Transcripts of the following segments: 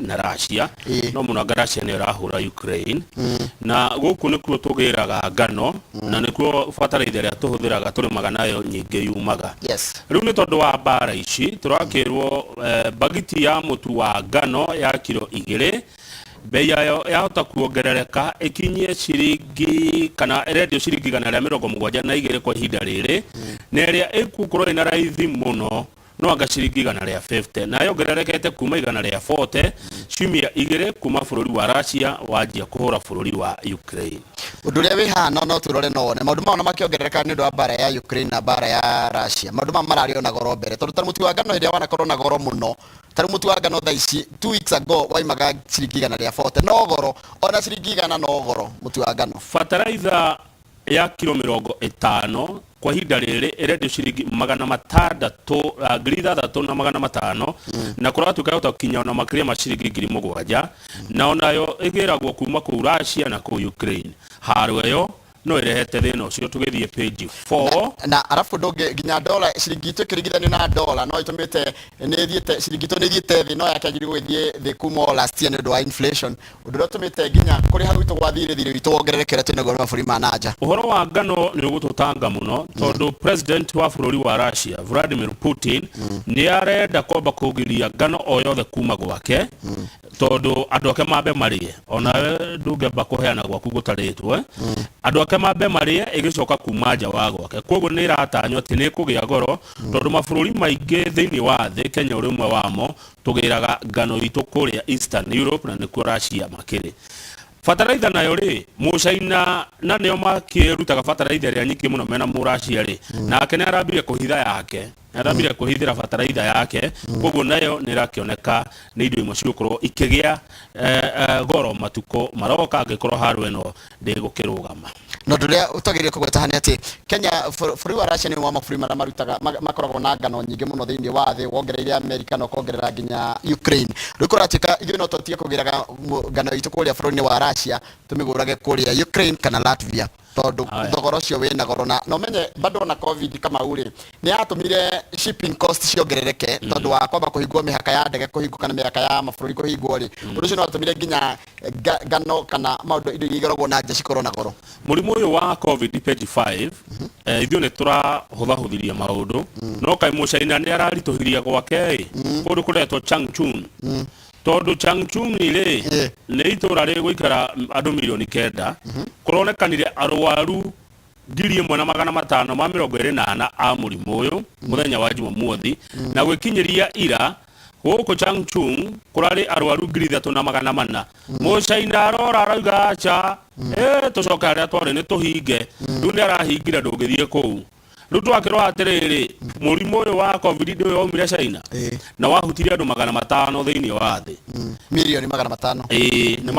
na Russia. Ĩĩ. No mũno anga Russia nĩyo ĩrahũra Ukraine, na gũkũ nĩkuo tũgĩraga ngano na nĩkuo bataraitha ĩrĩa tũhũthĩraga tũrĩmaga nayo nyingĩ yumaga. Rĩu nĩ tondũ wa mbara ici tũrakĩrwo bagiti ya mũtu wa ngano ya kiro 2 bei yayo yahota kuongerereka ĩkinyie ciringi kana ĩrendio ciringi 172 kwa ihinda rĩrĩ, na ĩrĩa ĩgũkorwo ĩna raithi mũno no anga ciringi 150, na yongererekete kuma 140 ciumia 2 kuma bũrũri wa Russia wanjia kũhũra bũrũri wa Ukraine. Ũndũ ũrĩa wĩ haha no tũrore no wone maũndũ mao makĩongerereka nĩ ũndũ wa mbara ya Ukraine na mbara ya Russia. Maũndũ maya mararĩ ona goro mbere, tondũ ta mũtu wa ngano hĩndĩ ĩrĩa wanakorwo na goro mũno, ta rĩu mũtu wa ngano thaa ici 2 weeks ago waimaga ciringi 140, no goro ona ciringi 100, no goro mũtu wa ngano. Bataraitha ya kiro 50 kwa ihinda rĩrĩ ĩrendio ciringi 600, 6,500, na kũratuĩka yahota gũkinya ona makĩria ma ciringi 7,000, na onayo ĩgĩragwo kuma kũu Russia na kũu Ukraine. Haro ĩyo no ĩrehete thĩna ũcio. Tũgĩthiĩ page 4. Na arabu ndũngĩ nginya dola, ciringi itũ ĩkĩringithanio na dola no ĩtũmĩte nĩ ĩthiĩte, ciringi itũ nĩ ĩthiĩte thĩ, no yakĩagĩrĩirwo gũgĩthiĩ thĩ kuma o last year nĩ ũndũ wa inflation, ũndũ ũrĩa ũtũmĩte nginya kũrĩha gwitũ gwa thirĩ, thirĩ witũ wongerereke ũrĩa twĩnaguo nĩ mabũrũri ma nanja. Ũhoro wa ngano nĩ ũgũtũtanga mũno tondũ president wa bũrũri wa Russia Vladimir Putin nĩ arenda kwamba kũgiria ngano o yothe kuma gwake, tondũ andũ ake mambe marĩe. Onawe ndũngĩamba kũheana gwaku gũtarĩtwo, eh? Andũ ake mambe marĩe, ĩgĩcoka kuma nja wa gwake. Koguo nĩ ĩratanywo atĩ nĩ ĩkũgĩa goro, tondũ mabũrũri maingĩ thĩinĩ wa thĩ, Kenya ũrĩ ũmwe wamo, tũgĩraga ngano itũ kũrĩa Eastern Europe na nĩkuo Russia makĩrĩ. Bataraitha nayo rĩ, mũcaina na nĩo makĩrutaga bataraitha ĩrĩa nyingĩ mũno mena mũracia rĩ, nake nĩ arambirie kũhitha yake, nĩ arambirie kũhithĩra bataraitha yake. Koguo nayo nĩ ĩrakĩoneka nĩ indo imwe cigũkorwo ikĩgĩa goro matukũ maroka angĩkorwo haro ĩno ndĩgũkĩrũgama. Na ũndũ ũrĩa ũtagĩrĩire kũgweta haha nĩ atĩ Kenya, bũrũri wa Russia nĩ ũmwe wa mabũrũri marĩa marutaga makoragwo na ngano nyingĩ mũno thĩinĩ wa thĩ, wongereire America na ũkongerera nginya Ukraine. Rĩu kũratuĩka ithuĩ no tũtige kũgĩraga ngano itũ kũrĩa bũrũri-inĩ wa Russia, tũmĩgũrage kũrĩa Ukraine kana Latvia, tondũ Haya. Thogora ũcio wĩna goro. Na ũmenye bado ona COVID, Kamau rĩ, nĩ yatũmire shipping cost ciongerereke, tondũ wa kwamba kũhingwo mĩhaka ya ndege kũhingwo kana mĩhaka ya mabũrũri kũhingwo rĩ, ũndũ ũcio nĩ watũmire nginya ngano kana maũndũ, indo iria igeragwo na nja cikorwo na goro. Mũrimũ ũyũ wa COVID, page 5, ithuĩ nĩ tũrahũthahũthirie maũndũ, no kaĩ mũcaina nĩ araritũhirie gwake ĩ kũndũ kũretwo Changchun, tondũ Changchun rĩ nĩ itũra rĩgũikara andũ 9,000,000. Kũronekanire arwaru 1,524 a mũrimũ ũyũ mũthenya wa Jumamothi, na gwĩkinyĩria ira gũkũ Changchun kũrarĩ arwaru 3,400. Mũcaina arora arauga aca, tũcoke harĩa twarĩ, nĩ tũhinge. Rĩu nĩ arahingire, ndũngĩthiĩ kũu. Rĩu twakĩrora atĩrĩrĩ, mũrimũ ũyũ wa COVID ndũyũ waumire China na wahutirie andũ 500 thĩinĩ wa thĩ. 500,000,000. Ĩĩ, nĩ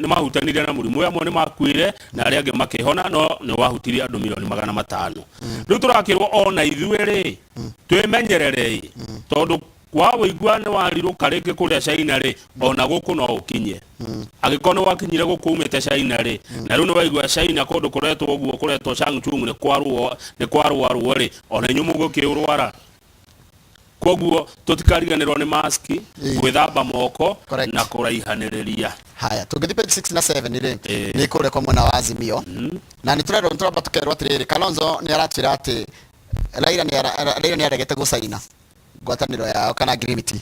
mahutanirie na mũrimũ ũyũ, amwe nĩ makuire na arĩa angĩ makĩhona, no nĩ wahutirie andũ 500,000,000. Rĩu tũrakĩrwo ona ithuĩ rĩ twĩmenyerere, tondũ wa wĩigua nĩ warirũka rĩngĩ kũrĩa China rĩ, ona gũkũ no ũkinye. Angĩkorwo nĩ wakinyire gũkũ umĩte China rĩ, na rĩu nĩ waigua China kũndũ kũretwo ũguo kũretwo Changchung nĩ kwarwarwo rĩ, ona inyuĩ mũgũkĩũrwara. Koguo tũtikariganĩrwo nĩ maski, gwĩthamba moko na kũraihanĩrĩria. Haya, tũngĩthiĩ page 6 na 7 rĩ, nĩ kũrĩa kwa mwena wa Azimio, na nĩ tũrerwo, nĩ tũramba tũkerwo atĩrĩrĩ, Kalonzo nĩ aratwĩra atĩ Raila nĩ aregete gũcaina ngwatanĩro yao kana agreement,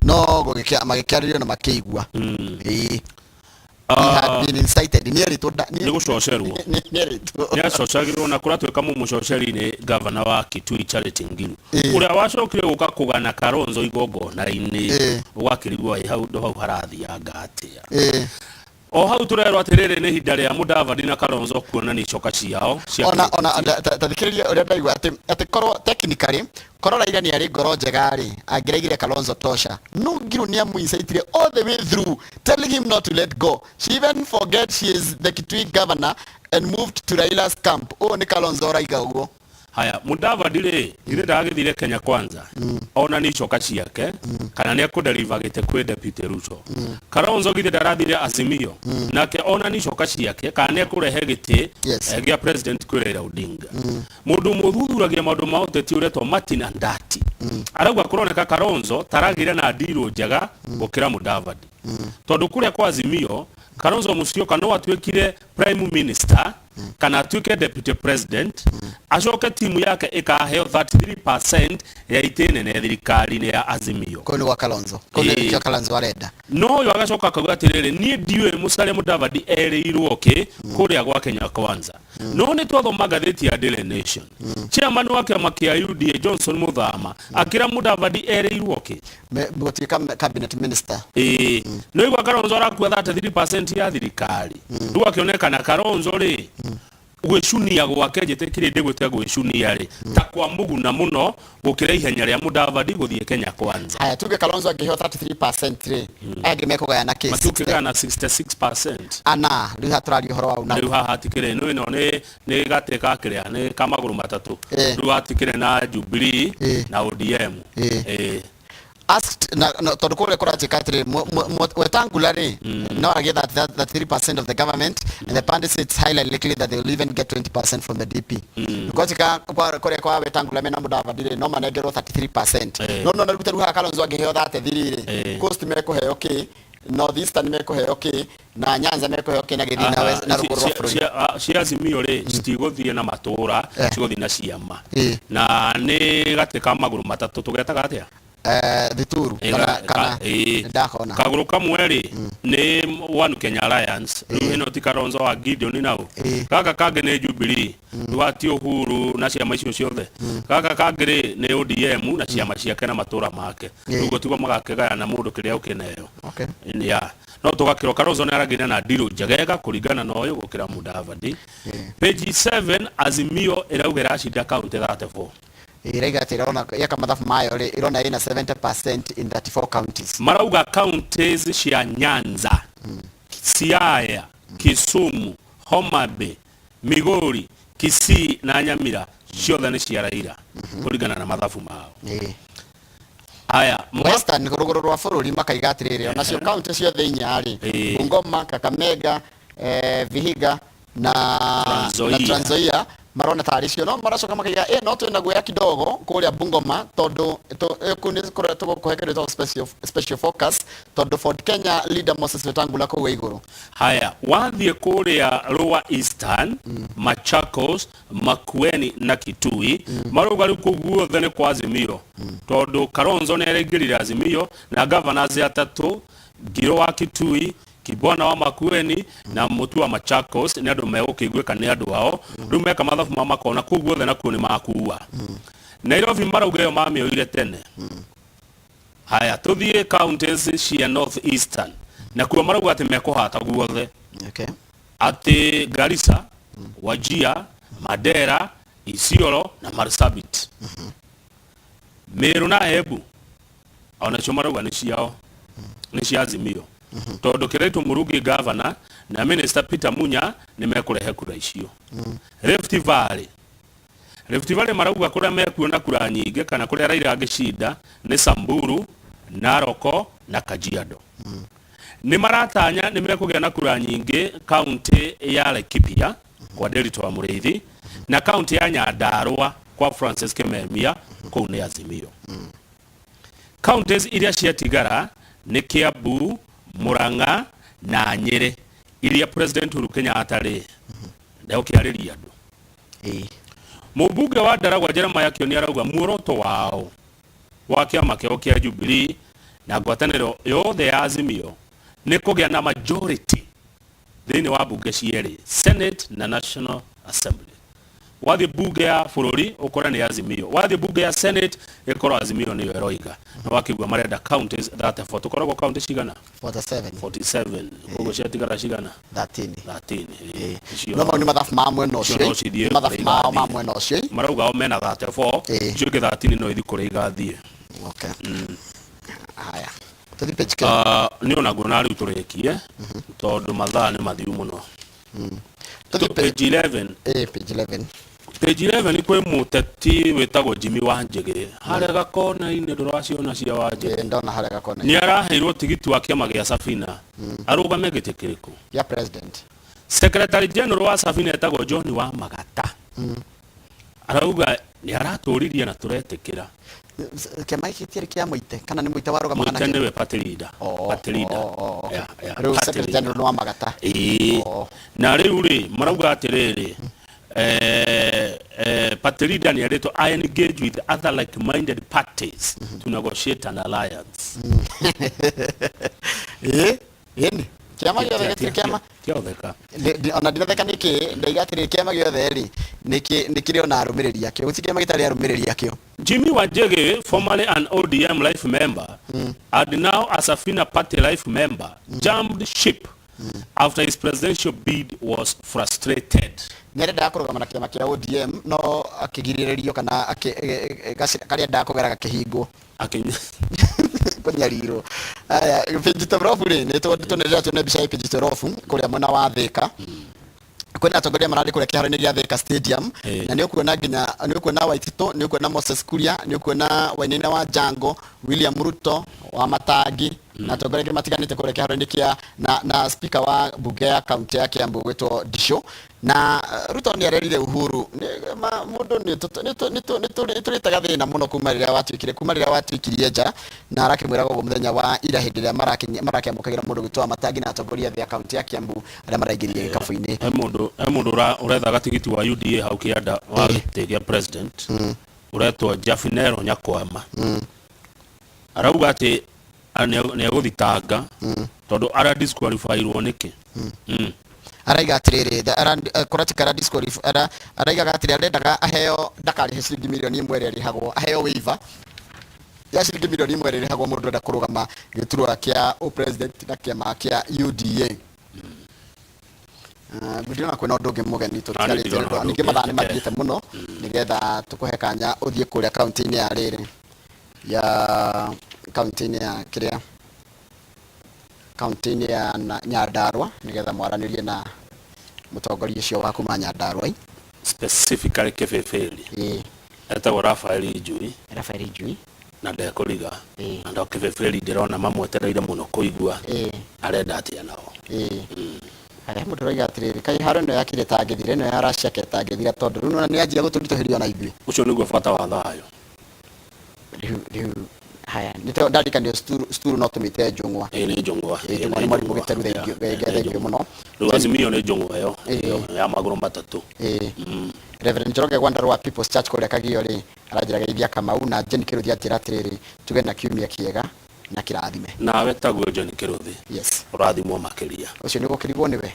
no gũgĩkĩa magĩkĩarĩrio na makĩigua. Ĩĩ. He had been incited, nĩ erĩtwo Nĩ gũcocerwo. Nĩ erĩtwo. Nĩ acocagĩrwo na kũratuĩka mũmũcoceri nĩ gavana wa Kitui Charity Ngilu, ũrĩa wacokire gũka kũgana Kalonzo igongona-inĩ. Ũgakĩrigwo ĩ hau hau harathianga atĩa? O hau tũrerwo atĩrĩrĩ, nĩ ihinda rĩa Mudavadi na Kalonzo kuonania icoka ciao cia Ona ta thikĩrĩria ũrĩa ndaigua atĩ korwo technically, korwo Raila nĩ arĩ ngoro njega rĩ, angĩraigire Kalonzo tosha, no Ngiru nĩ amũincitire all the way through, telling him not to let go. She even forget she is the Kitui governor and moved to Raila's camp. Ũyũ nĩ Kalonzo ũraiga ũguo. Haya, Mudavadi rĩ, githĩ ndagagĩthire Kenya Kwanza ona nĩ icoka ciake kana nĩ ekũdeliver gĩtĩ kwĩ Deputy Ruto? Kalonzo githĩ ndarathire Azimio nake ona nĩ icoka ciake kana nĩ ekũrehe gĩtĩ gĩa president kwĩ Raila Odinga? Mũndũ ũmwe ũthuthuragia maũndũ ma ũteti ũretwo Martin Andati arauga kũroneka Kalonzo taragĩire na ndirũ njega gũkĩra Mudavadi, tondũ kũrĩa kwa Azimio Kalonzo Musyoka no atuĩkire prime minister kana atuĩke deputy president, acoke timu yake ĩkaheo 33% ya itĩ nene thirikari-inĩ ya Azimio. Kũu nĩ gwa Kalonzo, kũu nĩkĩo Kalonzo arenda. No ũyũ agacoka akauga atĩrĩrĩ, niĩ ndiũĩ Musalia Mudavadi erĩirwo kĩ kũrĩa gwa Kenya Kwanza. No nĩ twathoma ngathĩti ya Daily Nation, chairman wa kĩama kĩa UDA Johnson Muthama akĩra Mudavadi erĩirwo kĩ. Gũtuĩka cabinet minister. Ĩĩ, no igua Kalonzo arakua 33% ya thirikari. Rĩu akĩonekana Kalonzo rĩ, gwĩcunia gwake, njĩtĩkĩrie ndĩgwĩte gwĩcunia rĩ, ta kwa mũguna mũno gũkĩra ihenya rĩa Mudavadi gũthiĩ Kenya Kwanza. Haya, tuge Kalonzo angĩheo 33% rĩ, aya angĩ mekũgayana kĩ? Matukĩgana 66%. Ana rĩu haha tũraria ũhoro wa una. Rĩu haha hatikĩrĩ nĩ ĩno nĩ gatĩ ka kĩrĩa nĩ ka magũrũ matatũ. Rĩu hatikĩrĩ na Jubilee na ODM. Asked na tondũ kũrĩa kũranjĩka atĩrĩ, Wetangula rĩ, no aragĩa 33% of the government, and the pundits say it's highly likely that they will even get 20% from the DP, because kũrĩa kwa Wetangula mena Mudavadi rĩ, no manengerwo 33%. No no rĩu rĩu haha Kalonzo angĩheo 33 rĩ, Coast mekũheo kĩ, North Eastern mekũheo kĩ, na Nyanza mekũheo kĩ, na gĩthiĩ na na rũgũrũ rwa bũrũri? Cia Azimio rĩ, citigũthiĩ na matũra, cigũthiĩ na ciama. Na nĩ gatĩ ka magũrũ matatũ, tũgetaga atĩa? Thituru kana ndakona. Kagũrũ kamwe rĩ, nĩ One Kenya Alliance, rĩu ĩno ti Kalonzo wa Gideon nau. Gaka kangĩ nĩ Jubilee, rĩu ati Uhuru na ciama icio ciothe. Gaka kangĩ rĩ, nĩ ODM na ciama ciake na matũra make. Rĩu gũtigwo magakĩgayana mũndũ kĩrĩa ũkĩneo. Yeah. No tũgakĩrwo Kalonzo nĩ aragĩire na ndirũ njegega kũringana na ũyũ gũkĩra Mudavadi. Page 7, Azimio ĩrauga ĩracinda kaunti 34. Ĩraiga atĩ ĩrona yeka mathabu mayo rĩ, ĩrona ĩna 70% in 34 counties. Marauga counties cia Nyanza, Siaya, Kisumu, Homa Bay, Migori, Kisii na Nyamira ciothe nĩ cia Raila kũringana na mathabu mao. Haya. Western, rũgũrũ rwa bũrũri, makaiga atĩrĩrĩ, onacio kaunti ciothe inya rĩ, Bungoma, Kakamega, Vihiga na Trans Nzoia. Na Trans Nzoia marona tarĩ cio, no maracoka makaiga no twĩna guoya kidogo kũrĩa Bungoma, tondũ kũu nĩ kũrĩa tũgũkũhe kĩndũ gĩtagwo special focus, tondũ Ford Kenya leader Moses Wetangula kũu igũrũ. Haya, wathiĩ kũrĩa Lower Eastern, Machakos, Makueni na Kitui, marauga rĩu kũu guothe nĩ kwa Azimio, tondũ Kalonzo nĩ araingĩrire Azimio na governors atatũ, Ngiro wa Kitui, Kibwana wa Makueni na Mutu wa Machakos, nĩ andũ megũkĩiguĩka nĩ andũ ao. Rĩu meka mathabu ma makona kũu guothe nakuo nĩ makua. Nairobi marauga ĩyo mamĩoire tene. Haya, tũthiĩ counties cia North Eastern, nakuo marauga atĩ mekũhata guothe, atĩ Garissa, Wajir, Mandera, Isiolo na Marsabit. Meru na Embu onacio marauga nĩ ciao, nĩ cia Azimio, tondũ Kiraitu Murungi governor na minister Peter Munya nĩ mekũrehe kura icio. Rift Valley, Rift Valley marauga kũrĩa mekuona kura nyingĩ kana kũrĩa Raila angĩcinda nĩ Samburu, Narok na Kajiado. Nĩ maratanya nĩ mekũgĩa na kura nyingĩ kaunti ya Laikipia kwa Nderitu wa Mũrĩithi na kaunti ya Nyandarua kwa Francis Kimemia, kũu nĩ Azimio. Counties iria ciatigara nĩ Kiambu, Murang'a na Nyĩrĩ, iria President Uhuru Kenyatta rĩ ndegũkĩarĩria andũ. Mũmbunge wa Ndaragwa Jeremiah Kioni arauga muoroto wao wa kĩama kĩao kĩa Jubilee na ngwatanĩro yothe ya Azimio nĩ kũgĩa na majority thĩinĩ wa mbunge cierĩ, Senate na National Assembly. Wathiĩ mbunge ya bũrũri ũkore nĩ Azimio, wathiĩ mbunge ya Senate ĩkorwo Azimio nĩyo ĩroiga. Na wakĩigua marenda counties 34, tũkoragwo county cigana? 47. 47, koguo ciatigara cigana? 13. 13, ĩĩ. Icio No mau nĩ mathabu ma mwena icio ũcio. No cithiĩ Nĩ mathabu kũrĩa mao ma igathiĩ. mwena ũcio. Marauga o mena 34, icio ingĩ 13 no ithiĩ kũrĩa igathiĩ. Okay, haya, tũthiĩ page kĩ? Ah, nĩ ona nguona rĩu tũrĩkie tondũ mathaa nĩ mathiu mũno. Tũthiĩ page 11. Page 11. Page 11 kwĩ mũteti wĩtagwo Jimmy Wanjĩgĩ harĩa gakona-inĩ, ndũraciona cia Wanjĩgĩ? Ĩĩ, ndona harĩa gakona. Nĩ araheirwo tigiti wa kĩama gĩa Safina arũgame gĩtĩ kĩrĩkũ? Ya president. Secretary General wa Safina etagwo John wa Magata, arauga nĩ aratũririe na tũretĩkĩra. Kĩama gĩkĩ kĩarĩ kĩa Mũite kana nĩ Mũite warũgamaga Mũite nakĩo? Nĩwe party leader. Oh, Party leader. oh, okay. Yeah, Rĩu party secretary leader. general nĩ wa Magata. Ĩĩ. Oh. Na rĩu rĩ, marauga atĩrĩrĩ, party leader nĩ erĩtwo I engage with other like-minded parties to negotiate an alliance. Ĩĩ, ĩni kĩama gĩothe gĩtirĩ kĩama. Kĩotheka. Ona ndiratheka nĩkĩ, ndaiga atĩrĩ, kĩama gĩothe rĩ nĩ kĩrĩ ona arũmĩrĩri akĩo, gũtirĩ kĩama gĩtarĩ arũmĩrĩri akĩo. Jimmy Wanjigi, formerly an ODM life member and now a Safina Party life member, jumped ship after his presidential bid was frustrated. Nĩ arendaga kũrũgama na kĩama kĩa ODM no akĩgirĩrĩrio kana karĩa endaga kũgera gakĩhingwo. Kũnyarirwo. Aya, page 12 rĩ, nĩ tũnerera tuone mbica ya page 12 kũrĩa mwena wa Thĩka. Kwĩna atongoria marathiĩ kũrĩa kĩharo-inĩ gĩa Thĩka Stadium. Na nĩ ũkuona nginya nĩ ũkuona Waititũ, nĩ ũkuona Moses Kuria, nĩ ũkuona Wainaina wa Jango, William Ruto wa Matangi na atongoria angĩ matiganĩte kũrĩa kĩharo-inĩ kĩa na speaker wa mbunge ya kaunti ya Kiambu gwĩtwo Ndicũ. Na Ruto nĩ arerire Uhuru mũndũ nĩ tũrĩtaga thĩna mũno kuma rĩrĩa watuĩkire, kuma rĩrĩa watuĩkirie nja, na arakĩmwĩraga ũguo mũthenya wa ira hĩndĩ ĩrĩa marakĩamũkagĩra mũndũ gwĩtwo wa Matangi na atongoria othe a kaunti ya Kiambu arĩa maraingĩrire gĩkabũ-inĩ. He mũndũ ũrethaga tigiti wa UDA hau kĩanda wa gĩtĩ gĩa president, ũretwo Jafinero Nyakwama, arauga atĩ nĩ egũthitanga tondũ ara disqualifyirwo nĩkĩ. Araiga atĩrĩrĩ, kũratika ara disqualify, araigaga atĩrĩ, arendaga aheo ndakarĩhe ciringi mirioni 1 ĩrĩa ĩrĩhagwo, aheo waiver ya ciringi mirioni 1 ĩrĩa ĩrĩhagwo mũndũ enda kũrũgama gĩturwa kĩa ũpresident na kĩama kĩa UDA. Ndirona kwĩna ũndũ ũngĩ mũgeni tũtigarĩte. Ndirona ũndũ Ningĩ ũngĩ. Mathaa nĩ mathiĩte mũno, nĩgetha tũkũhe kanya ũthiĩ kũrĩa kaunti-inĩ ya rĩrĩ ya kaunti-inĩ ya kĩrĩa, kaunti-inĩ ya Nyandarua, nĩgetha mwaranĩrie na mũtongoria ũcio wa kuma Nyandarua. Specifically Kĩbĩbĩri. Etagwo Rafael Njui. Rafael Njui. Na ndekũriga na ndo Kĩbĩbĩri ndĩrona mamwetereire mũno kũigua arenda atĩa nao. Ĩĩ, harĩa mũndũ ũroiga atĩrĩrĩ, kaĩ haro ĩno yakire tangĩthira, ĩno ya Russia ke tangĩthira, tondũ rĩu nĩwona nĩ yanjia gũtũritũhĩria ona ithuĩ. Ũcio nĩguo bata wa thayũ. Rĩu haya nĩ ndarikanio sturu no tũmĩte njũng'wa. Ĩĩ, nĩ njũng'wa. Ĩĩ, njũng'wa nĩ mwarimũ Gĩteru, thank you, thank you mũno. Rĩu Azimio nĩ njũng'wa ĩyo Ĩĩ. ya magũrũ matatũ. Ĩĩ. Reverend Njoroge Gwandarua wa People's Church kũrĩa Kagio rĩ, aranjĩra geithia Kamau na Jane Kĩrũthi, anjĩra atĩrĩrĩ, tuge na kiumia kĩega na kĩrathime. Nawe taguo, John Kĩrũthi. Yes. Ũrathimwo makĩria. Ũcio nĩ ũgũkĩrigwo nĩwe.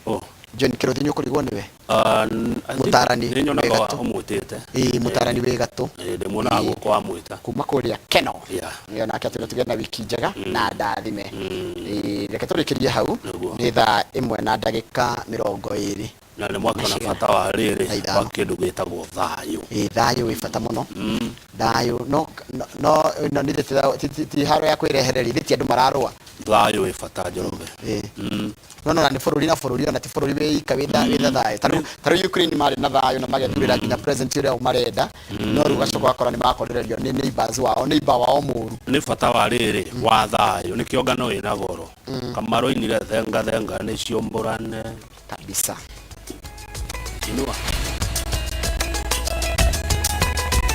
Oh. John Kĩrũthi, nĩ ũkũrigwo nĩwe. I think Mũtarani nĩ nyonaga wĩ gatũ. ũmwĩtĩte. Ĩĩ, mũtarani wĩ gatũ. Ĩĩ, ndĩmuonaga guoko wamwĩta. Kuma kũrĩa Keno. Yeah. Ĩyo nake atwĩra tuge na wiki njega na ndathime. Ĩĩ, reke tũrĩkĩrie hau. Nĩguo. Nĩ thaa 1 na ndagĩka 20. Na nĩ mwakĩona Na cigana? bata wa rĩrĩ Na ithano. wa kĩndũ gĩtagwo thayũ. Ĩĩ, thayũ wĩ bata mũno, thayũ no nĩ ti haro ya kwĩrehereria, ithe ti andũ mararũa. Thayũ wĩ bata, Njoroge. Ĩĩ. No na nĩ bũrũri na bũrũri, ona ti bũrũri wĩ ika wĩ thayũ. Ta rĩu Ukraine marĩ na thayũ na magethurĩra nginya president ũrĩa marenda, no rĩu ũgacoka ũgakora nĩ makorererio nĩ neighbors wao, neighbor wao mũru. Nĩ bata wa rĩrĩ wa thayũ, nĩkĩo ngano ĩna goro. Kamaroinire thenga thenga nĩcio mbũrane. Kabisa. Inua.